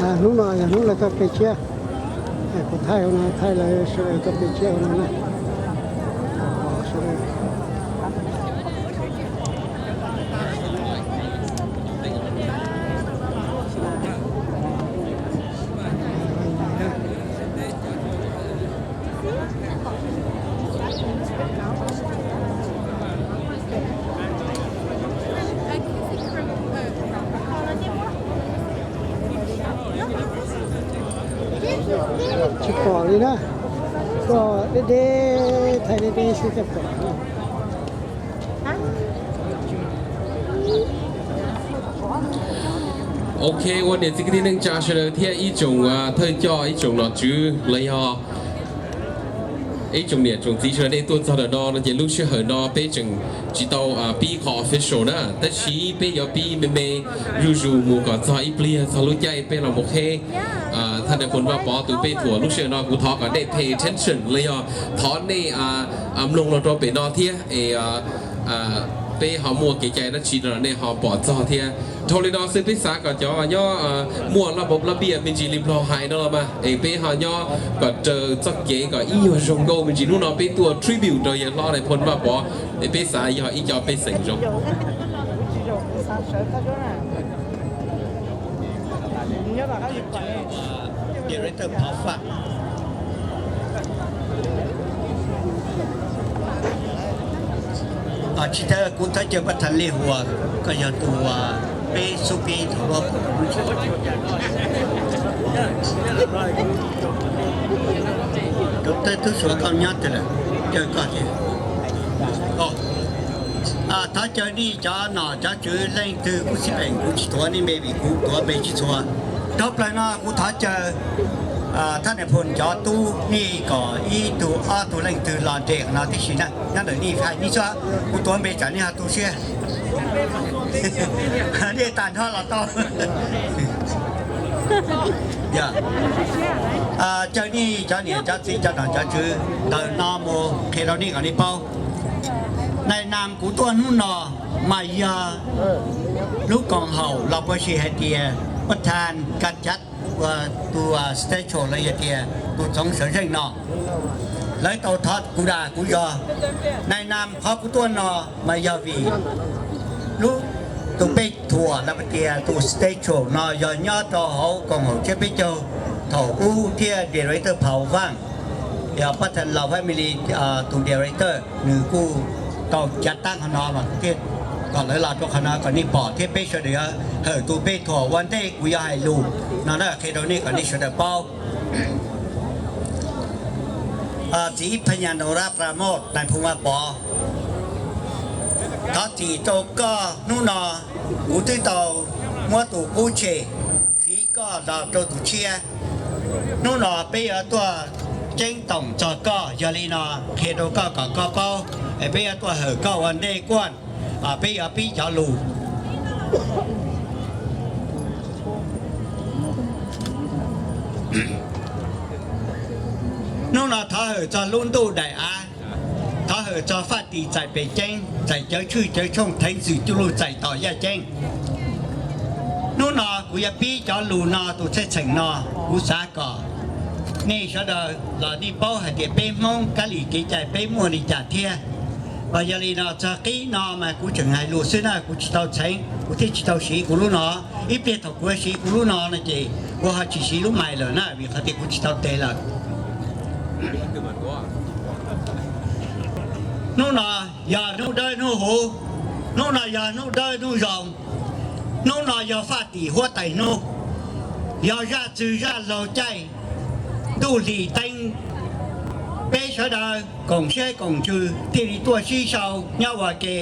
Hnub no yog hnub lawv tau pe tsiab, kuv thaij hauv no, thaij lawv sawv daws tau pe tsiab hauv no na. Tsis pom li na, koj deb deb, thaij deb deb xwb coj pom. Ok, ua niam txiv kwv tij neej tsa sawv daws thiab ib tsoom thawj coj, ib tsoom nom tswv los yog ib tsoom niam tsoom txiv sawv daws nej tuaj txog ntawm no no ces lub sij hawm no peb tseem tsis tau pib qhov official na, tab sis peb yuav pib me me zuj zus mus kom txog ib pliag txog lub caij peb los mus qheb thaj nais phoo Vaj Pov tus pej thuam. Lub sij hawm no kuv thov kom nej pay attention los yog thov nej mloog los rau pem no thiab es peb ho muaj kev cai dab tsi no nej ho pom txog thiab. Dhau li no xwb peb xav kom cov nyob muaj laj pov laj npiaj me ntsis li Nplog hais no los mas es peb ho nyob kom raws txoj kev kom ib nyuag zoo nkauj me ntsis. Hnub no peb tuaj tribute rau yawg hlob nais phoo Vaj Pov es peb xav yog ib co pej xeem zoo. Tsis thawj kuv thawj cawv pab thas lej huas, koj yog tus peb xub pib thaum luaj. Tus thawj tub suav koj nyob twg lawm, caw koj thiab. Thov caw nej cov nom cov tswv leej twg kuj xij peem, kuv tsis tuav nej npe vim kuv tuav npe tsis txhua. Dhau plaws no kuv thov caw thaj nais phoo cov tub nej kom ib tug ob tug leej twg los nres qhov no tib si na, nyob ntawm nej hais nej xwb, kuv tuav npe tsam nej ho tu siab. Nej tag nrho los tau. Caw nej cov niam cov txiv cov nom cov tswv ntawm no mus qhia rau nej kom nej paub. Nais nas kuv tuaj hnub no mas yog lub koom haum los puas sis hais tias pab thas kaj cav ua tus state house los yog tias tus txoov sawv zeej no. Lawv tau thov kuv dag kuv yog nais nas, qhov kuv tuaj no mas yog vim lub tus pej thuam los tias tus state house no yog nyob rau hauv koom haum tsiab peb caug thaum ub thiab director Phau Vaj, yog pab thas Laus family tus director nws kuj tau cav tab qhov no los thiaj kom lawv los rau qhov no kom nej pom thiab peb sawv daws yuav hawm tus pej thuam ua ntej kuv yuav hais lus no na, qhia rau nej kom nej sawv daws paub. Txiv Phas Nyas Nau Rab Plas Moj, nais phoo Vaj Pov, thov txim rau koj, hnub no kuv twb tau muab tus qub tshem fiv koj los rau tus tshiab. Hnub no peb yuav tuaj ceeb toom txog koj, yog li no qhia rau koj kom koj paub, es peb yuav tuaj hawm koj ua ntej kuaj, peb yuav pib cov lus. Hnub no thov hawm txog lub ntuj daim av, thov hawm txog Faj Tim txais pem ceeb, txais cawv tshwj cawv tshooj theev txwm cuj lug txais tom yaj ceeb. Hnub no kuv yuav pib cov lus no tus txheej txheem no, kuv xav kom nej sawv daws los nej paub hais tias peb Hmoob kab lis kev cai peb muaj li cas thiab. Mas yog li no txog qib no mas kuv tseem hais lus xwb na, kuv tsis tau txheev, kuv thiaj tsis tau siv kuv lub no. Ib pliag thaum kuv siv kuv lub no no ces kuv ho tsis siv lub mais lawm na, vim qhov tias kuv tsis tau tes lawm. Hnub no yog hnub dawb hnub huv, hnub no yog hnub dawb hnub zoo, hnub no yog Faj Tim huab tais hnub, yog zaj txwg zaj laug caij, ntuj hlis teeb, peb sawv daws koom siab koom ntsws thiaj li tuaj sib sau nyob ua ke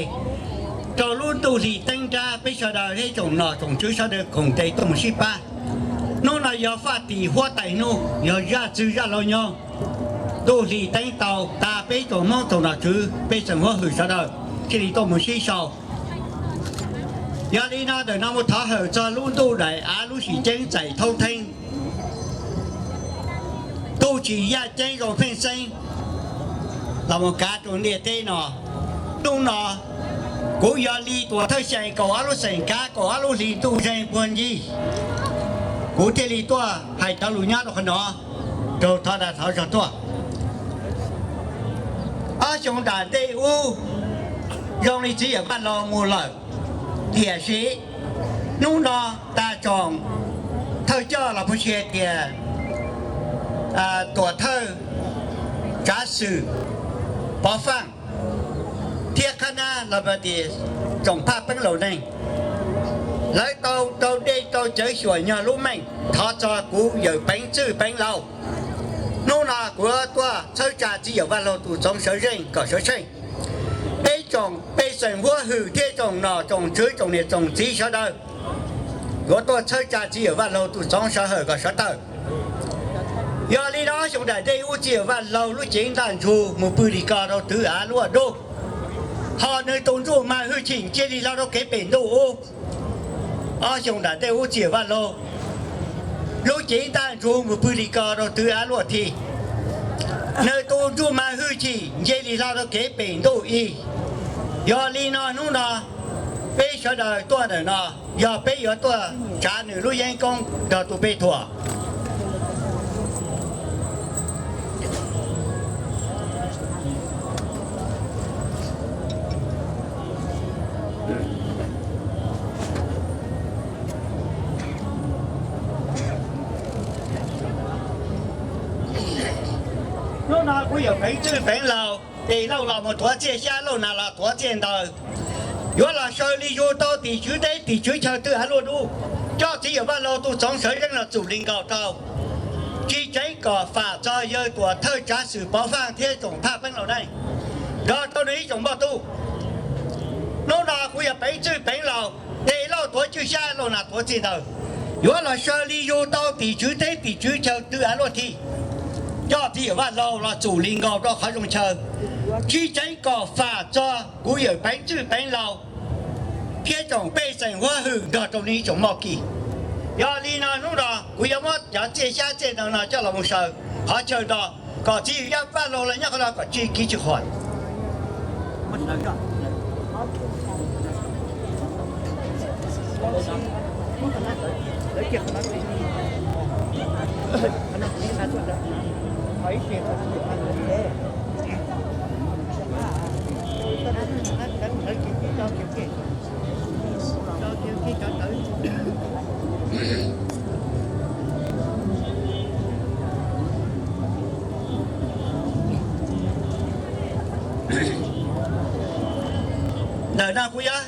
rau lub ntuj hlis teeb nrab, peb sawv daws thiab tsoom nom tsoom tswv sawv daws koom tes tuaj mus sib pab. Hnub no yog Faj Tim huab tais hnub, yog zaj txwg zaj laug nyoog, ntuj hlis teeb tau tas peb tsoom Hmoob tsoom nom tswv pej xeem huab hwm sawv daws thiaj li tuaj mus sib sau. Yog li no ntawm no mus thov hawm txog lub ntuj daim av lub sim ceeb txais thoob theeb, ntuj tsim yaj ceeb zoo pheej xeeb los mus kav rau ntiaj teb no. Hnub no kuv yog Lis Tuam Thawj Xyeem kaum ob lub xeem kav kaum ob lub hlis ntuj zeeg puag ncig. kuv thiaj li tuaj hais cov lus nyob rau qhov no, raug thov dag thov zog tuaj. Ob xyoo nram ntej ub zoo li txiv yawm Vaj Laug mus lawm, tiam sis hnub no tag tsoom thawj coj los puas si hais tias tuam thawj tsav xwm Pov Faaj thiab qhab nab los tias tsoom phaj peeb laus neeg, lawv tau rau dej rau cawv xyuam nyog lub meej thov txog kuv yawm Peev Txwj Peev Laus. Hnub no kuv tuaj txhawb tsa txiv yawm Vaj Laug tus txoov sawv zeej kom sawv tsheej. Peb tsoom pej xeem huab hwm thiab tsoom nom tsoom tswv tsoom niam tsoom txiv sawv daws, yuav tuaj txhawb tsa txiv yawm Vaj Laug tus txoov sawv hawm kom sawv tawg. Yog li no xyoo nram ntej ub txiv yawm Vaj Laug lub cev ntaj ntsug mus pw li ko rau twv av luaj dub, ho nws tus ntsuj mas hwj chim nce li hlo rau kev pem ntuj ub. Ob xyoo nram ntej ub txiv yawm Vaj Laug lub cev ntaj ntsug mus pw li ko rau twv av luaj thi, nws tus ntsuj mas hwj chim nce li hlo rau kev pem ntuj ib. Yog li no hnub no peb sawv daws tuaj ntawm no yog peb yuav tuaj tsav nws lub yeeb koob nrog tus peb thuam. Hnub no kuv yawm Peev Txwj Peev Laus, tes lauj los mus tuav txiaj xyab, lauj nas los tuav txiaj ntaws, yuav los saw li yug tau tim tswv teb tim tswv chaw twj av luaj dub, coj txiv yawm Vaj Laug tus txoov sawv zeej los txum li nkaus rau. Tsis tseev kom fam txog yawg tuam thawj tsav xwm Pov Faaj thiab tsoom phaj peeb laus neeg nrog rau nws ib tsoom npoj tub. Hnub no kuv yawm Peev Txwj Peev Laus, tes lauj tuav txiaj xyab, lauj nas tuav txiaj ntaws, yuav los saw li yug tau tim tswv teb tim tswv chaw twj av luaj thi, coj txiv yawm Vaj Laug los txum li nkaus rau qhov zoo chaw. Tsis tseev kom fam txog kuv yawm Peev Txwj Peev Laus thiab tsoom pej xeem huab hwm nrog rau nws ib tsoom moj kis. Yog li no hnub no kuv yuav muab cov txiaj xyab txiaj ntaws no coj los mus saw qhov chaw no, kom txiv yawm Vaj Laug los nyob qhov no kom tsis kiv tsis khuam. Ntawm no kuv yuav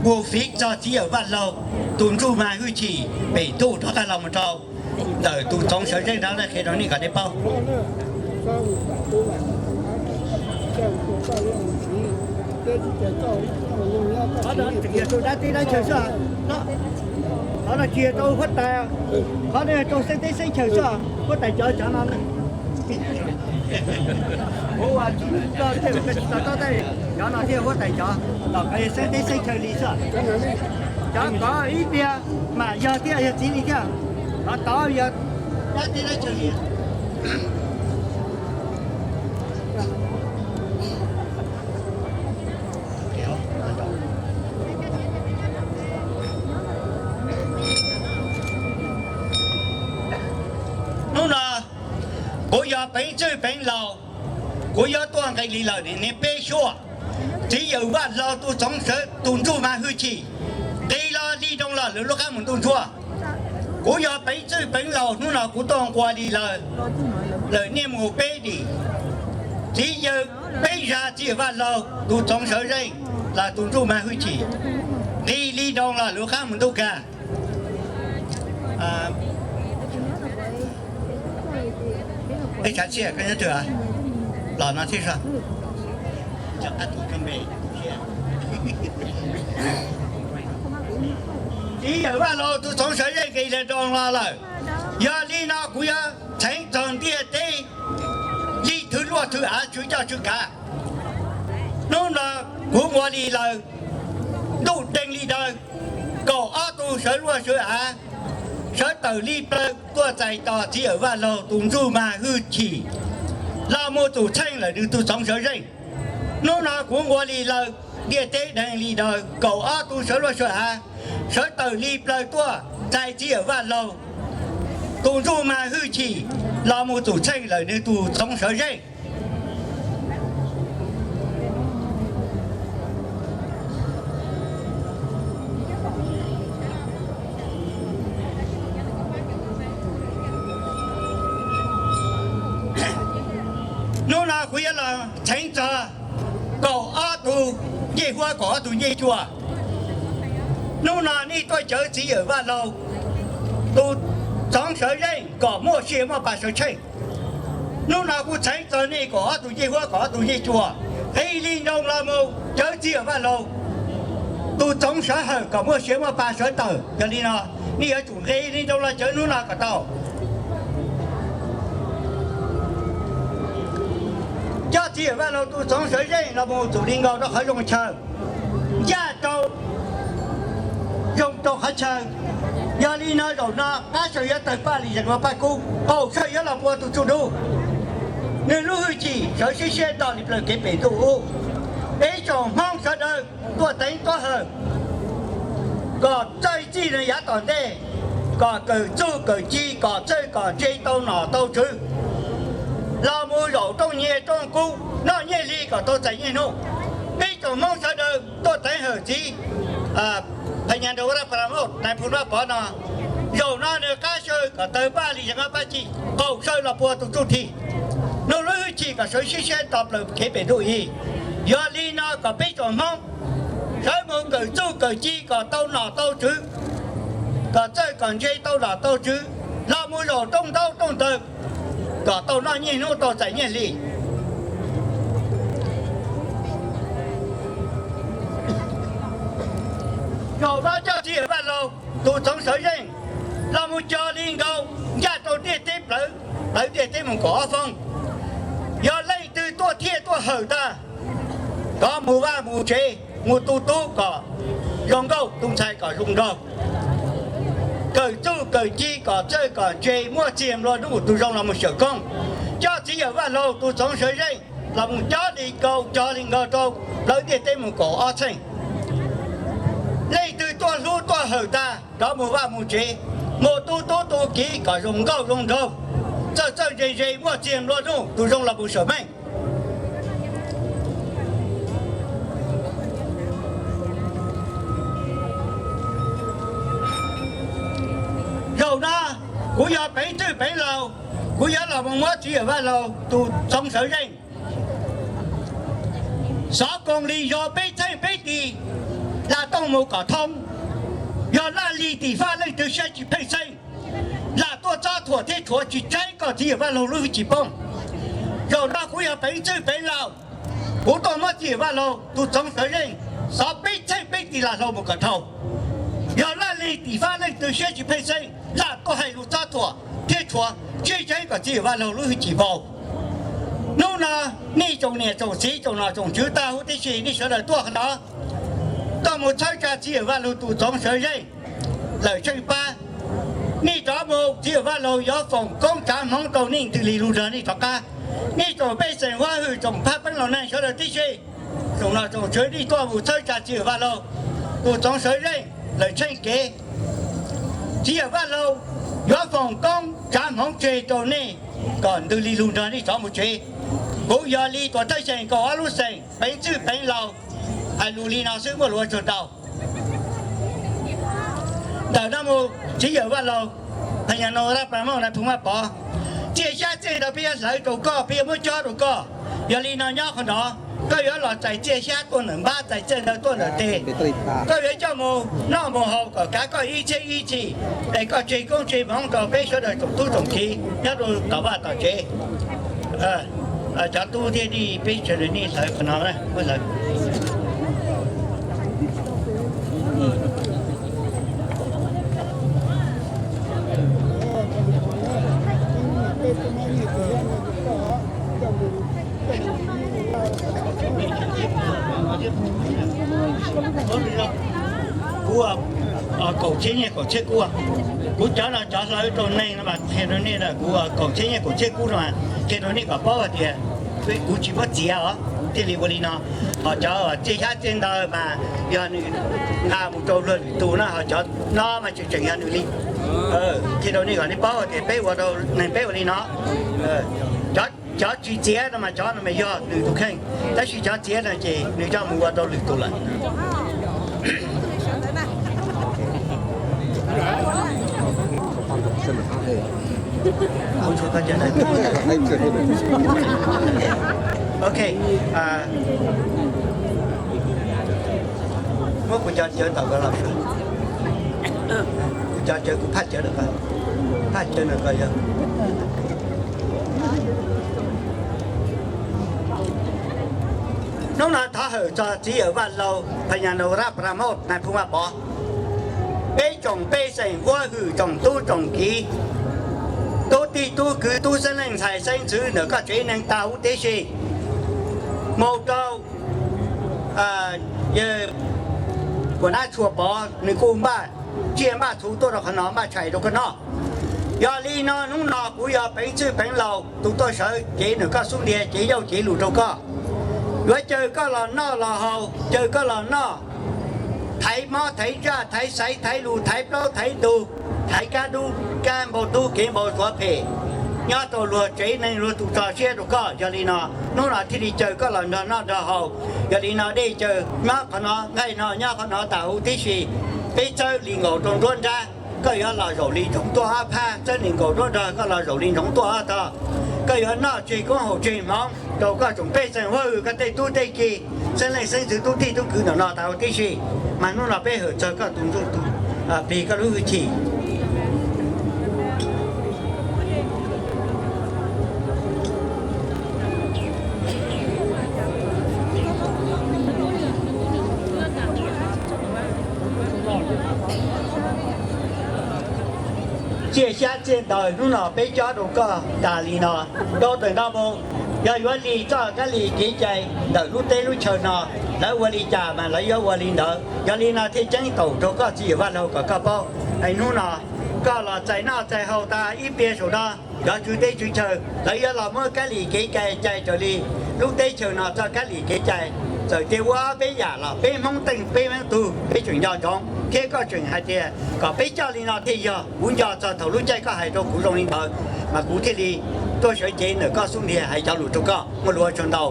mus fiv txog txiv yawm Vaj Laug tus ntsuj mas hwj chim pem ntuj rov qab los mus rau ntawm tus txoov sawv zeej rau qhia rau nej kom nej paub. Qhov no tsis yog rau dab teb dab chaw xwb, qhov no tsis yog rau huab tais, qhov no yog rau xeeb teb xeeb chaw xwb. Huab tais cov cov no, kuv ua tsis tau tej, tsis tau tab tej, cov no thiaj huab tais cov, los kov yog xeeb teb xeeb chaw li xwb. Cov kov ib pliag mam yog thiaj yog txiv li thiab. Qhov tod yog dab teb dab chaw li. Hnub no kuv yog Peev Txwj Peev Laus, kuv yuav tuaj nqe li lawm niaj peb suab. Txiv yawm Vaj Laug tus txoov sawv tus ntsuj mas hwj chim nqis los li doos los lawv lub qab mus ntuj ntsuab. Kuv yog Peev Txwj Peev Laus, hnub no kuv tuaj nqua li lawm, lawm niaj mus peb dim. Txiv yawm peb zag txiv yawm Vaj Laug tus txoov sawv zeej los tus ntsuj mas hwj chim nqis li doos los lawv lub qab mus ntuj kag. Eb, tsav txiaj koj nyob twg? Los no thiab. Txiv yawm Vaj Laug tus txoov sawv zeej nqis li doos los lawm. Yog li no kuv yuav txheev txog ntiaj teb li thwv luaj thwv av, tswv coj tswv kav. Hnub no kuv nqua li lawm, ntuj deeg li daws, kaum ob tug sawv luaj sawv av, sawv tawm li plaws tuaj txais tos txiv yawm Vaj Laug tus ntsuj mas hwj chim los mus tus txheej lawm nws tus txoov sawv zeej. Hnub no kuv nqua li lawm, ntiaj teb deeg li daws, kaum ob tug sawv luaj sawv av, sawv tawm li plaws tuaj txais txiv yawm Vaj Laug tus ntsuj mas hwj chim los mus txum txheej lawm nws tus txoov sawv zeej. Hnub no kuv yuav los txheev txog kaum ob tug ncej huab, kaum ob tug ncej cua. Hnub no nej tuaj cawv txiv yawm Vaj Laug tus txoov sawv zeej kom muaj sia muaj pa sawv tsheej. Hnub no kuv txheev txog nej kaum ob tug ncej huab, kaum ob tug ncej cua, nqe li nroo los mus cawv txiv yawm Vaj Laug tus txoov sawv hawm kom muaj sia muaj pa sawv tawm. Yog li no, nej yuav tsum nqe li nroo los cawv hnub no kom tau. Coj txiv yawm Vaj Laug tus txoov sawv zeej los mus txum li nkaus rau qhov zoo chaw, ncaj rau zoo rau qhov chaw. Yog li no zaum no qab saw yuav tawg paj li zees ua paj kub, qaum saw yuav los pua tus tsuj dub. Nws lub hwj chim sawv sib siab nto li plaws kev pem ntuj ub. Peb tsoom Hmoob sawv daws tuaj teev tuab hawm kom txawj txij no yav tom ntej, kom kawm txuj kawm ci, kom txawj kom ntse tau nom tau tswv, los mus zaum rooj nyiaj rooj kub noj nyiaj hli kom tau txais nyiaj hnub. Peb tsoom Hmoob sawv daws tuaj teev hawm txiv Phas Nyas Nraug Vaj Raj Pas Las Mauj nais phoo Vaj Pov no, zaum no nws qab saw kom tawg paj li zees ua paj ci, qaum saw los pua tus tsuj dub. Nws lub hwj chim kom sawv sib siab nto plaws kev pem ntuj ub. Yog li no kom peb tsoom Hmoob sawv mus kawm txuj kawm ci kom tau nom tau tswv, kom txawj kom ntse tau nom tau tswv, los mus zaum rooj ntaub rooj ntawv kom tau noj nyiaj hnub tau txais nyiaj hli. Zaum no coj txiv yawm Vaj Laug tus txoov sawv zeej los mus cog li nkaus ncaj rau ntiaj teb plawv, plawv ntiaj teb mus kaum ob foob. Yog leej twg tuaj thiaj tuaj hawm tag, kov mus vaj mus tsev, mus tu tub kom zoo nkauj, tu ntxhais kom zoo nraug, kawm txuj kawm ci kom txawj kom ntse, muaj txiag nplua nuj, tus zoo los mus xyaum koob. Coj txiv yawm Vaj Laug tus txoov sawv zeej los mus cog li nkaus, cog li nkaus rau plawv ntiaj teb mus kaum ob txheej. Leej twg tuaj hlub tuaj hawm tag, rov mus vaj mus tsev, mus tu tub tu kiv kom zoo nkauj zoo nraug, txawj txawj ntse ntse, muaj txiag nplua nuj, tus zoo los mus xyaum meej. Zaum no kuv yog Peev Txwj Peev Laug, kuv yuav los mus muab txiv yawm Vaj Laug tus txoov sawv zeej xov koos li yog peb txheej peb tis, lam tooj mus kom thoob. Yog laj lig tim faj leej twg siab tsis pheej xeeb, lam tuaj txob thuam thiab tshuav tsis tseeb koj txiv yawm Vaj Laug lub hwj chim poob. Zaum no kuv yog Peev Txwj Peev Laug, kuv tuaj muab txiv yawm Vaj Laug tus txoov sawv zeej xov peb txheej peb tis lam hlau mus kom dhau. Yog laj lig tim faj leej twg siab tsis pheej xeeb, lam tuaj hais lus txob thuam thiab tshuav tsis tseeb koj txiv yawm Vaj Laug lub hwj chim vau. Hnub no nej tsoom niam tsoom txiv tsoom nom tsoom tswv tag huv tib si, nej sawv daws tuaj qhov no, tuaj mus txhawb tsa txiv yawm Vaj Laug tus txoov sawv zeej lawm tsheej pab. Nej rov mus txiv yawm Vaj Laug yuav foom koob tsav hmoov rau nej ntws li lug nrog nej rov qab. Nej tsoom pej xeem huab hwm tsoom phab peeb laus neeg sawv daws tib si, tsoom nom tsoom tswv, nej tuaj mus txhawb tsa txiv yawm Vaj Laug tus txoov sawv zeej lawm tsheej kev. Txiv yawm Vaj Laug yuav foom koob tsav hmoov tseg rau nej kom ntws li lug nrog nej rov mus tsev. Kuv yog li tuam thawj xeem kaum ob lub xeem Peev Txwj Peev Laug, hais lus li no xwb, muaj lus ua tsaug ntau. Ntawm no mus txiv yawm Vaj Laug, Phas Nyas Nraug Vaj Raj Pas Las Mauj nais phoo Vaj Pov, txiaj xyab txiaj ntawv peb yuav hlawv rau koj, peb yuav muab cob rau koj. Yog li no nyob qhov no, koj yuav los txais txiaj xyab tuaj ntawm npab, txais txiaj ntawv tuaj ntawm teg. Koj yuav coj mus noj mus haus kom kav koj ib txhiab ib txhis, es koj tseg koob tseg hmoov rau peb sawv daws tsoom tub tsoom kiv nyob rau tom vaj tom tsev. Cov tub thiab nej peb sawv daws nej hlawv qhov no, hlawv. Kuv kaum txhiab nyiaj kaum txhiab kub, kuv cov no cov hlawv rau neeg no mas qhia rau nej, kuv kaum txhiab nyiaj kaum txhiab kub no mas qhia rau nej kom paub hais tias kuv tsis muab txiav os, thiaj li ua li no. Ho cov txiaj xyab txiaj ntawv mas yog nws nqa mus rau luag lwm tus na, ho cov no mas tseem tseem yog nws li. Qhia rau nej kom nej paub tias peb ua rau neeg peb ua li no. Cov tsis txiav no mas cov no mas yog nws tus kheej, tab sis cov txiav no ces nws coj mus ua rau lwm tus lawm. Ok, muab kuv cov cawv tawm ko los, kuv cov cawv, kuv phaj cawv, phaj cawv no ko yog. Hnub no thov hawm txog txiv yawm Vaj Laug Pha Nyas Nau Rab Pra Moj, nais phoo Vaj Pov, peb tsoom pej xeem huab hwm, tsoom tub tsoom kiv, tub tij tub kwv, tub xeeb leej ntxhais xeeb ntxwv ntawm koj tsev neeg tag huv tib si, mus rau yawg Kuam Nab Tshua Pov, nws kuj npaj tsiaj npaj txhuv tuaj rau qhov no npaj tshais rau koj noj. Yog li no hnub no kuv yog Peev Txwj Peev Laus tus tuaj sawv cev ntawm koj xub ntiag, cev yauj cev lus rau koj. Yuav caw koj los noj los haus, caw koj los noj, thaiv mob thaiv ntsaj, thaiv xaiv thaiv lus, thaiv plaub thaiv ntug, thaiv kab dub kab npau dub, kev npau suav phem nyob rau luag tsev neeg luag tus tso siab rau koj. Yog li no hnub no thiaj li caw koj los nrog noj nrog haus. Yog li no dej caw nyob qhov no, nqaij no nyob qhov no tas huv tib si, peb txawb li nkaus rau nruab nrab. Koj yuav los zaum li ntsoov tuaj ob phab, txawb li nkaus nruab nrab, koj los zaum li ntsoov tuaj ob tog. Koj yuav noj tseg koob haum tseg hmoov rau koj tsoom pej xeem huab hwm, koj tej tub tej ki, xeeb leej xeeb ntxwv, tub tij tub kwv ntawm no tas huv tib si. Mas hnub no peb hawm txog koj tus ntsuj tus plig, koj lub hwj chim. Txiaj xyab txiaj ntawv hnub no peb cob rau koj tas li no. Dhau ntawm no mus, yog yuav li txoj kab li kev cai ntawm lub teb lub chaw no, lawv ua li cas mas lawv yuav ua li ntawd. Yog li no thiaj ceeb toom rau koj txiv yawm Vaj Laug kom koj paub. Es hnub no koj los txais noj txais haus tas ib pliag saum no, cov tswv teb tswv chaw lawv yuav los muab kab li kev cai cais raws li lub teb chaws no txoj kab li kev cai. Txawm tias ua ob peb yam los peb Hmoob teej peb Hmoob tug, peb tseem nco ntsoov thiab koj tseem hais tias kom peb coj li no thiaj yog. Kuv nco txog thaum lub caij koj hais rau kuv zoo li ntawd, mas kuv thiaj li tuaj sawv cev ntawm koj xub ntiag hais cov lus rau koj. Muaj lus ua tsaug ntau.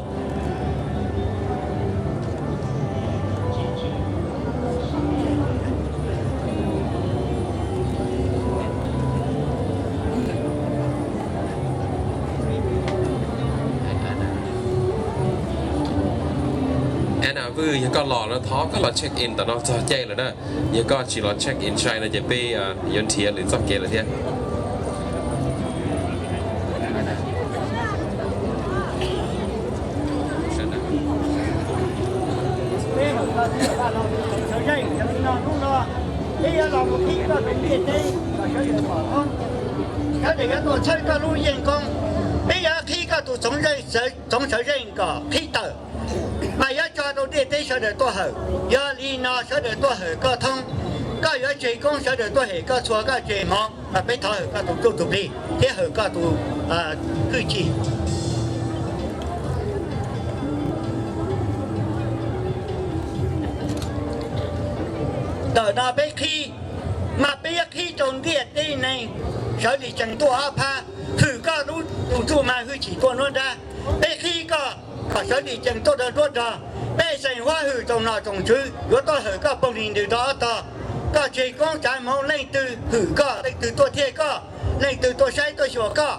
Anna Vwj, yog koj los no thov koj los check in tom no txog caij lawm na. Yog koj tsis los check in sai no ces peb yuav nrhiav lwm txoj kev lawm thiab. Peb yuav los mus qhib koj tus ntiaj teb kom sawv daws pom, sawv daws yuav tuaj txhawb koj lub yeeb koob. Peb yuav qhib koj tus txoov sawv zeej kom qhib tawm, mas yuav tso rau ntiaj teb sawv daws tuaj hawm. Yog li no sawv daws tuaj hawm koj thoob, koj yuav tseg koob, sawv daws tuaj hem koj txhua, koj tseg hmoov, mas peb thov hawm koj tus ntsuj tus plig thiab hawm koj tus hwj chim. Ntawm no peb qhib, mas peb yuav qhib rau ntiaj teb neeg sawv li tsees tuaj ob phab, hwm koj lub tus ntsuj mas hwj chim tuaj nruab nrab. Peb qhib koj kom sawv li tsees tuaj rau nruab nrab. Pej xeem huab hwm tsoom nom tsoom tswv yuav tuaj hawm koj poog li ntws rau ob tog. Koj tseg koob tsav hmoov, leej twg hwm koj, leej twg tuaj thiaj koj, leej twg tuaj saib tuaj xyuas koj.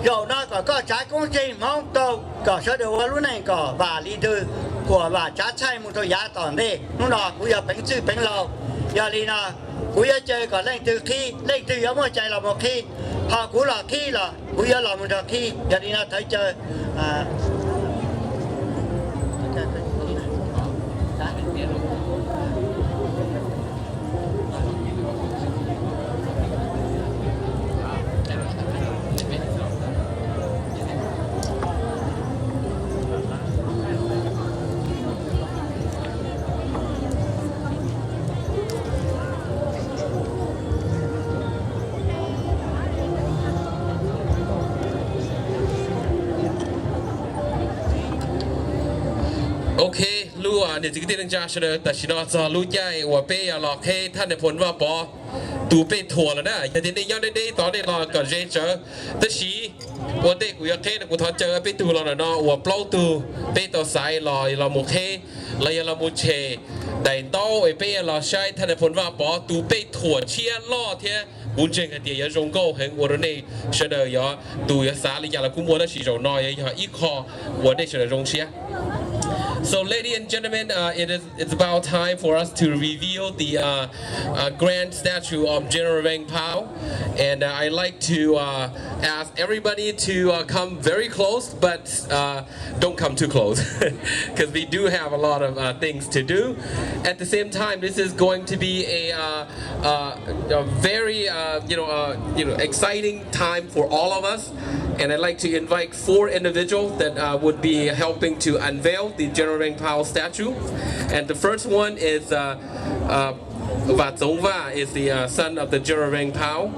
Zaum no kom koj tsav koob tseg hmoov rau kom sawv daws ua lub neej kom vam li ntws, kuas vam tsav txhaj mus rau yav tom ntej. Hnub no kuv yog Peev Txwj Peev Laus, yog li no kuv yuav caw kom leej twg qhib, leej twg yuav muaj cai los mus qhib, ho kuv los qhib los kuv yuav los mus nrog qhib. Yog li no thov caw Ok, lub niam txiv kwv tij neej tsa sawv daws, tam sim no txog lub caij uas peb yuav los qhib thaj nais phoo Vaj Pov. tus pej thuam lawm na. Yog tias nej nyob deb deb tod nej los kom ze tsawv. Tab sis ua ntej kuv yuav qheb no kuv thov caw peb tug los ntawm no uas plaub tug peb tau xaiv los los mus qheb los yog los mus tshem daim ntaub es peb los saib Thaj Nais Phoo Vaj Pov tus pej thuam tshiab loj thiab kuv ntseeg hais tias yuav zoo nkauj heev ua rau nej sawv daws yuav tus yuav xav li cas los kuj muaj tab sis zaum no yuav yog ib qho uas nej sawv daws zoo siab. So, ladies and gentlemen, uh, it is it's about time for us to reveal the uh, uh, grand statue of General Vang Pao. And uh, I like to uh, ask everybody to uh, come very close, but uh, don't come too close because we do have a lot of uh, things to do. At the same time, this is going to be a, uh, uh, a very uh, you know, uh, you know, exciting time for all of us. And I'd like to invite four individuals that uh, would be helping to unveil the General Vang Pao statue. And the first one is uh, uh, Vat Zong Va is the uh, son of the General Vang Pao,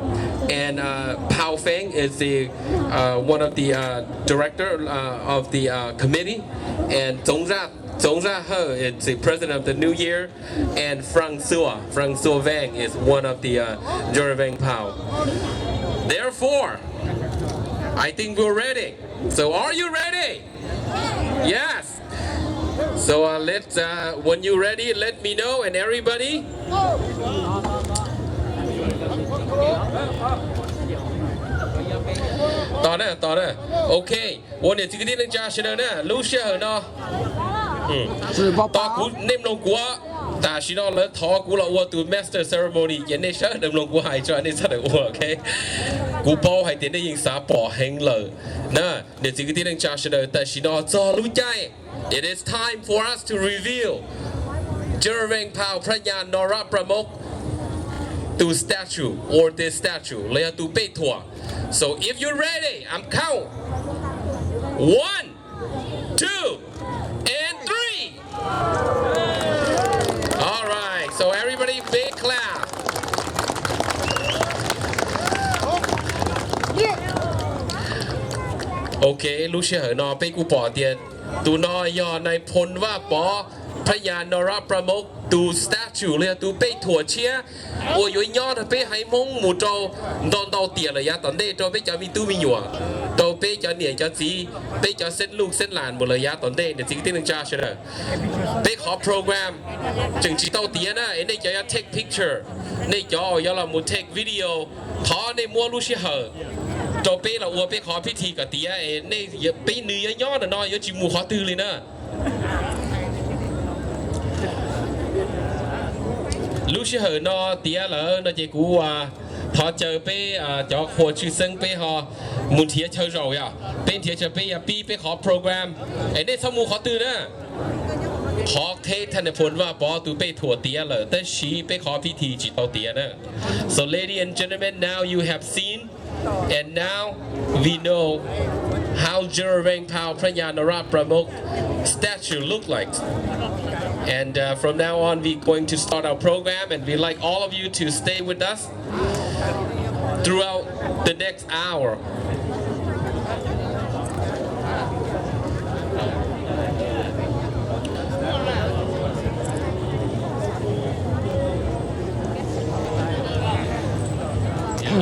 and uh, Pao Feng is the uh, one of the uh, director uh, of the uh, committee, and Zong Za Zong Za He is the president of the New Year, and Francois Francois Vang is one of the uh, General Vang Pao. Therefore, I think we're ready. So are you ready? Yes. So uh, let's uh, when you're ready, let me know and everybody. Tos na, tos na. Ok, ua niam txiv kwv tij neej tsa sawv daws na, lub sij hawm no tos kuv, nej mloog kuv. Tam sim no lawv thov kuv los ua tus master ceremony ces nej sawv daws mloog kuv hais tso nej sawv daws ua, ok? Kuv paub hais tias nej yeej xav pom heev lawm na. Niam txiv kwv tij neej tsa sawv daws, tam sim no txog lub caij, it is time for us to reveal General Vang Pao Phra Nya Nora Pramok tus statue or this statue los yog tus pej thuam. So if you're ready, I'm count one, two, and three. All right, so everybody big clap. Ok, lub sij hawm no peb kuj pom tias tus no yog Nais Phoo Vaj Pov Phab Nyas Nora Pramok tus statue los yog tus pej thuam tshiab uas yuav nyob rau peb haiv Hmoob mus rau ntau ntau tiam lawm yav tom ntej, rau peb cov me tub me nyuam, rau peb cov niam cov txiv, peb cov xeeb luj xeeb las mus lawm yav tom ntej. Niam txiv kwv tij neej tsa sawv daws, peb qhov program tseem tsis tau tiav na, es nej cov yuav take picture, nej cov uas yuav los mus take video, thov nej muab lub sij hawm rau peb los ua peb qhov pib thi kom tiav es nej, peb nws yuav nyob ntawm no yuav tsis mus qhov twg li na. Lub sij hawm no tiav lawm no ces kuv thov caw peb cov qhua tshwj xeeb peb ho mus nrhiav chaw zaum, yog peb nrhiav chaw peb yuav pib peb qhov program, es nej txhob mus qhov twg na. Qhov qheb Thaj Nais Phoo Vaj Pov tus pej thuam tiav lawm tab sis peb qhov pib thi tsis tau tiav na. So ladies and gentlemen, now you have seen and now we know how General Vang Pao Phab Nyas Nora Pramok statue look like. And uh, from now on, we're going to start our program, and we'd like all of you to stay with us throughout the next hour.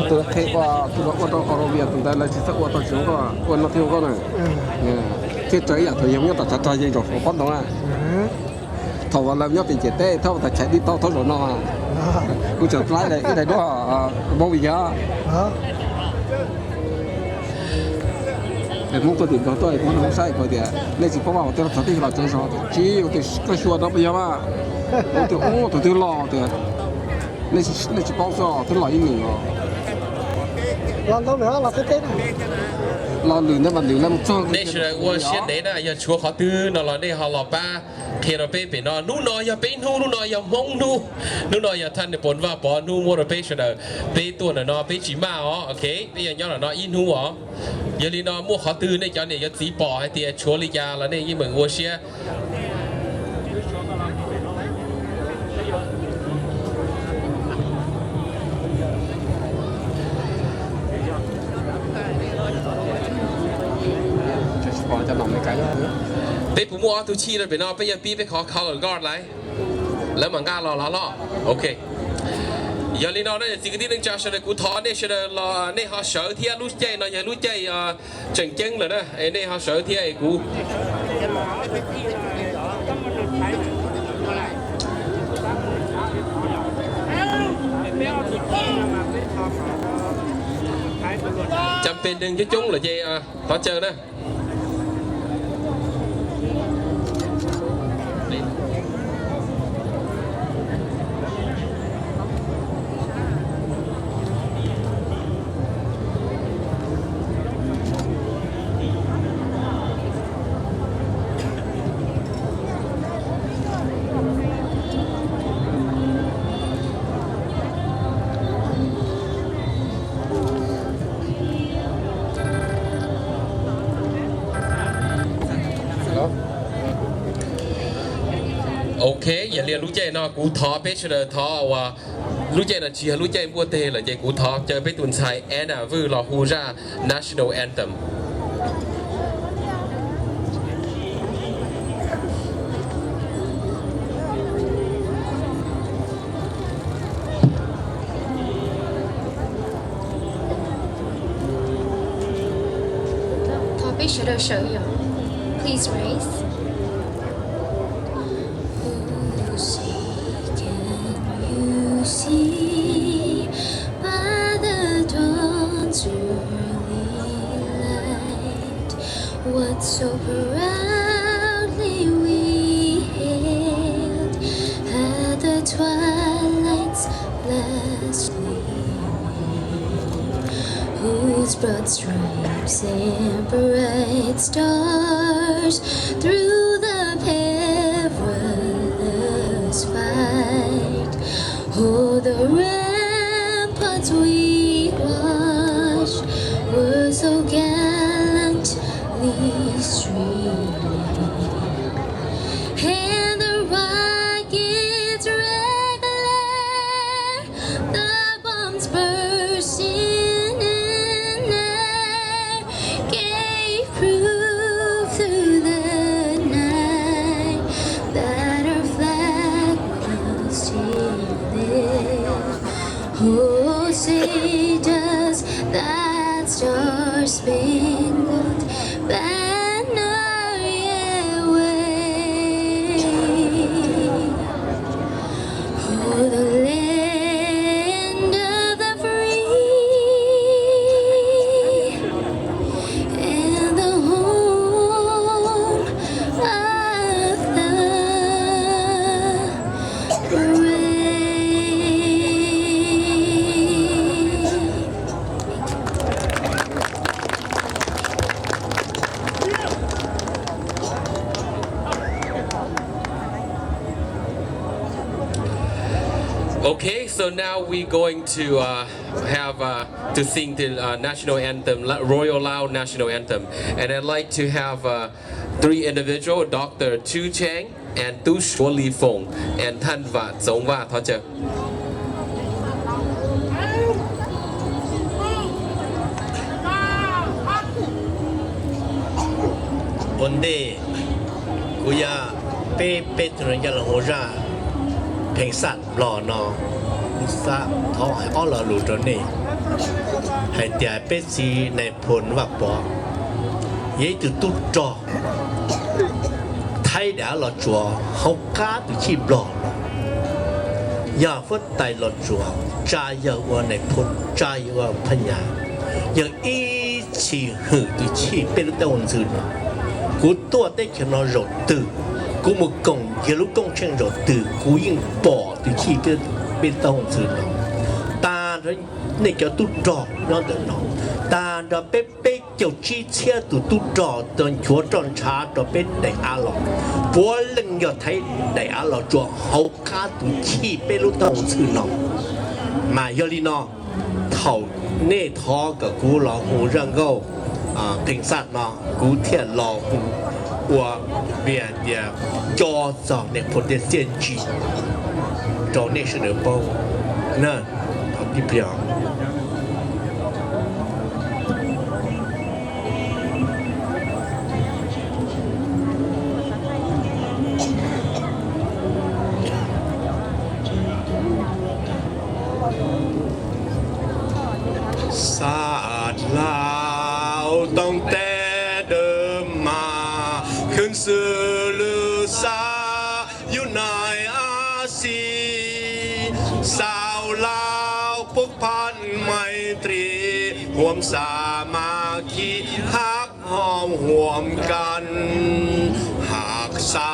Tus qheb ua, tus ua rau Australia tus ntawd lawv tsis txawj ua tau tsis zoo nkauj, ua no thiaj zoo nkauj na. Thiaj raws ib yam thaum yog nyob tom tsav rog yeej zaum hauv pob ntoo na. Thaum uas lawv nyob pem ciam teb thawj ua tas chais dib taub thaub zaum no, kuv tseem laib ib daim duab Hmoob vim yog Hmoob tuaj tim Nplog tuaj, Hmoob saib kuv tias nej tsis paub vaj hauv twg los txog twg los tseem zog, tsis ua tias koj xyuas no puas yog mas, ua tias ub thaum twg los tias nej tsis paub xwb, twb los ib nus os. Los lwm ntawd mas lwm lawv mus txog. Nej sawv daws ua siab ntev na, yog tshuav qhov twg no los nej ho los pab qhia rau peb pem no. Hnub no yog peb hnub, hnub no yog Hmoob hnub, hnub no yog Thaj Nais Phoo Vaj Pov hnub muab rau peb sawv daws. Peb tuaj ntawm no peb tsis maj os, ok, peb yog nyob ntawm no ib hnub os. Yog li no muaj qhov twg nej cov niam cov txiv pom hais tias tshuav li cas los nej yeej meem ua siab. Peb puas muaj ob tug chij rau pem no, peb yuav pib peb qhov color guard lawm, lawv mam nqa los los loj. Ok. Yog li no na, yog txiv kwv tij neej tsa sawv daws, kuv thov nej sawv daws los nej ho sawv thiab. Lub caij no yog lub caij tseem ceeb lawm na, es nej ho sawv thiab es kuv cam pes neeg coob coob lawm ces thov caw na. Ok, yog li lub caij no kuv thov peb sawv daws thov uas lub caij no tsis yog lub caij npuaj teg lawm ces kuv thov caw peb tus ntxhais Anna Vwj los hu zaj National Anthem. Thov peb sawv daws sawv yom. Please rise. Oh, say can you see by the dawn's early light what so proudly we hailed at the twilight's last gleaming, whose broad stripes and bright stars through the perilous fight o'er the ramparts we watched were so gallantly streaming, and the rocket's red glare, the bombs bursting in air, gave proof through the night that our flag was still there. Oh, say does that star-spangled banner yet wave o'er the land of the free and the home of the brave? Okay, so now we're going to uh, have uh, to sing the uh, national anthem, La- Royal Lao national anthem. And I'd like to have uh, three individual, Doctor Chu Chang, and Tub Suav Li Fong, and Thaj Vam Txoov Vaj, thov caw. Ua ntej, kuv yog peb, peb tug neeg coj los hu zaj Pheej Xaj Nplog no, kuv xav thov hais ob lo lus rau nej, hais tias peb txiv nais phoo Vaj Pov yog ib tug tub rog Thaib daim av los tsuas hauv qab tus chij Nplog no, yog huab tais los tsuas tsa yawg ua nais phoo, tsa yawg ua phab nyas, yawg ib txhis hwm tus chij peb lub taub hau ntxhw no. Kuv tuaj teb chaws no zaum twg, kuv mus koom yawg lub koob tsheej zaum twg, kuv yeej pom tus chij peb lub taub hau ntxhw no. Tag nrho nej cov tub rog nyob ntawm no, tag nrho peb peb caug tsib txhiab tus tub rog tau nchuav roj ntshav rau peb daim av los, puav leej yog Thaib daim av los tsuas hauv qab tus chij peb lub taub hau ntxhw no. Mas yog li no, thaum nej thov kom kuv los hu zaj nkauj Pheej Xaj no, kuv thiaj los hu ua, vim hais tias nco txog nais phoo tej txiaj ntsig rau nej sawv daws paub na. Thov tib pliag. Lào tòng té đơm mà khưn sư lư xa yŭ nai a si. Sào Lào pŭk phan mai tri huôm sa ma ki hăk hom huôm kăn. Hăk sa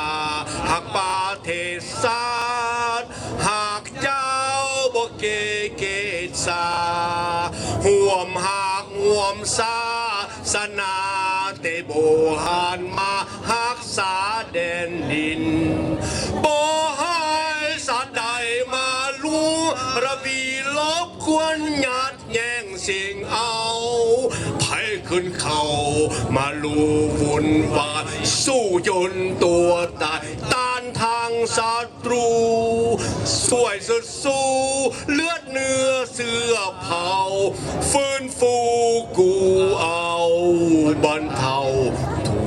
hăk pa the sat hăk Chao bok ke ke sa, huam hak huam sa, sa na te bo han ma hak sa den din. Bo hai sa dai ma lu ra vi lop kuan nyat nyeng sing au. Phai khun khau ma lu vun va su yun tua tai tan thang sa tru. Xuai su su lướt nưa xưa phau, phun phu ku au ban thau thu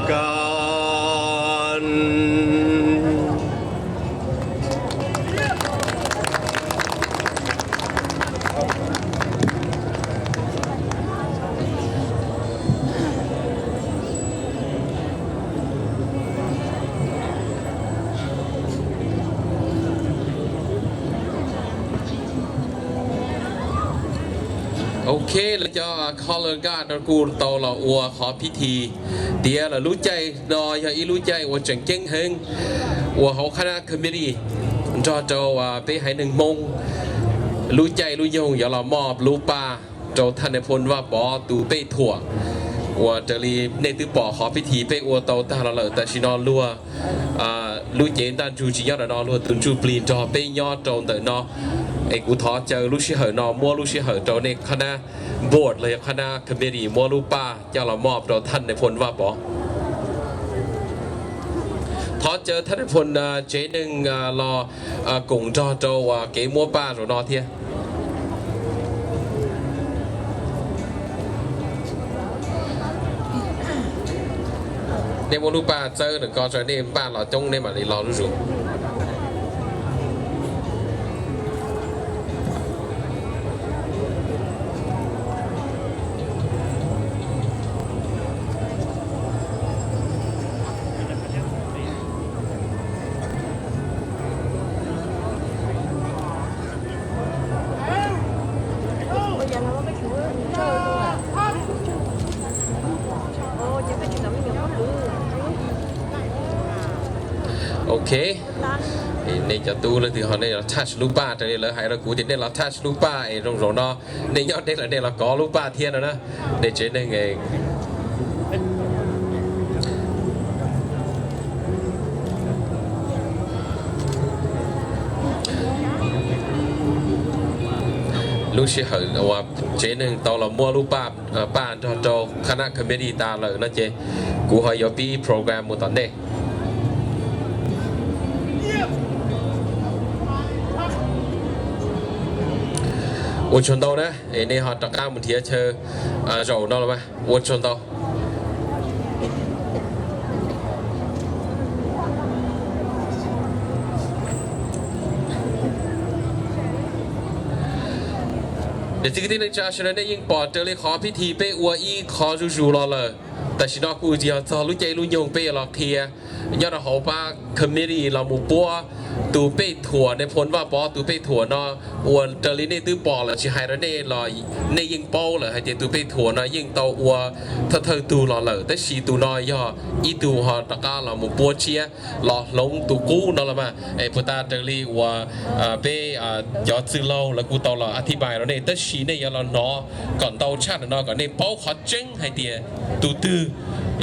kan. Ok, lawv cov color guard no kuj tau los ua qhov phiv thi tiav lawm. Lub caij no yog ib lub caij uas tseem ceeb heev uas hauv qhab nab committee nrog rau peb haiv neeg Hmoob lub caij lub nyoog yuav los moj lub paj rau thaj nais phoo Vaj Pov tus pej thuam uas raws li nej twb pom qhov phiv thi peb ua tau tag los lawm. Tam sim no luag lub cev ntaj ntsug tsis nyob ntawm no, luag tus ntsuj plig nrog peb nyob rau ntawm no. Es kuv thov caw lub sij hawm no muab lub sij hawm rau nej qhab nab board los yog qhab nab committee muab lub paj coj los moj rau thaj nais phoo Vaj Pov. Thov caw thaj nais phoo tsev neeg los koom nrog rau kev muab paj zaum no thiab. Nej muab lub paj txawb ntawm ko tso, nej npaj los coob nej mam li los zuj zus. Ok, nej cov tub leej twg ho nej los touch lub paj, raws li lawv hais rau kuv tias nej los touch lub paj es zoo zaum no nej nyob deb lawm nej los kov lub paj thiab no na. Nej tsev neeg lub sij hawm uas tsev neeg tau los muab lub paj, paj nrog rau qhab nab committee tas lawm no ces kuv ho yuav pib program mus tom ntej. Ua tsaug ntau na, es nej ho rov qab mus nrhiav chaw zaum no los mas ua tsaug ntau. Niam txiv kwv tij neej tsa sawv daws, nej yeej pom raws li qhov phiv thi peb ua ib qho zuj zus los lawm. Tam sim no kuj yog txog lub caij lub nyoog peb yuav los qhia nyob rau hauv pab committee los mus puab tus pej thuam, nais phoo Vaj Pov tus pej thuam no, uas raws li nej twb pom lawm tsis hais rau nej los nej yeej paub lawm hais tias tus pej thuam no yeej tau ua thawj thawj tug los lawm, tab sis tus no yog ib tug ho rov qab los mus puab tshiab los hloov tus qub no los mas. Es puas tas raws li uas peb cov txwj laug lawv kuj tau los a thib npais rau nej, tab sis nej yuav los hnov kom ntau tshaj ntawm no kom nej paub qhov tseeb hais tias tus twg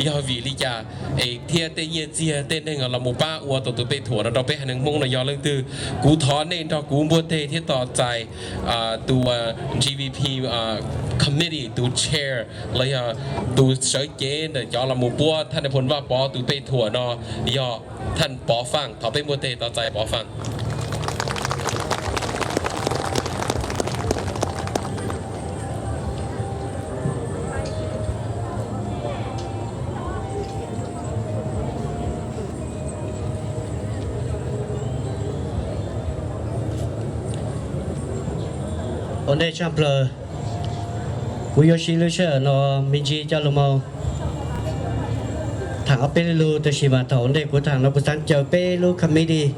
yog vim li cas, es thiab tej nyiaj txiag tej neeg los mus pab ua tau tus pej thuam no rau peb haiv neeg Hmoob no yog leej twg. Kuv thov nej nrog kuv npuaj teg thiab tos txais tus G V P committee tus chair los yog tus sawv cev ntawm cov los mus puab thaj nais phoo Vaj Pov tus pej thuam no yog thaj Pov Faaj. Thov peb npuaj teg tos txais Pov Faaj. Ua ntej tshaj plaws, Kuv yuav siv lub sij hawm no me ntsis coj lug moog thaam ob peb lug, tab sis mas thaum ntej kuv thaam no kuv xaav caw peb lub committee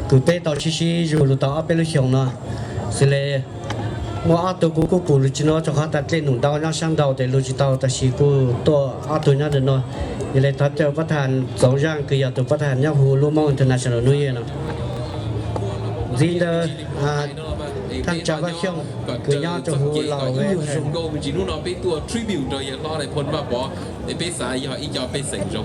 kws peb tau sib sib zug lug tau ob peb lub xyoo no, xws le muaj ob tug kuv kuj pum lug tsi nub rua qhov tas dlej num ntau nyob sab nraud tes lug tsi tau, tab sis kuj tuaj ob tug nyob ntawm no. Yog le thov caw pab thaam Txoov Zaaj kws yog tug pab thaam nyob huv lub Moob International New Year no. Ntxiv ntawd, thaaj tsaa Vaj Xyooj kws nyob rua huv Las Vegas. Hnub no peb tuaj tribute rau yawg hlob Phoo Vaj Pov, peb xav yog ib co pej xeem zoo.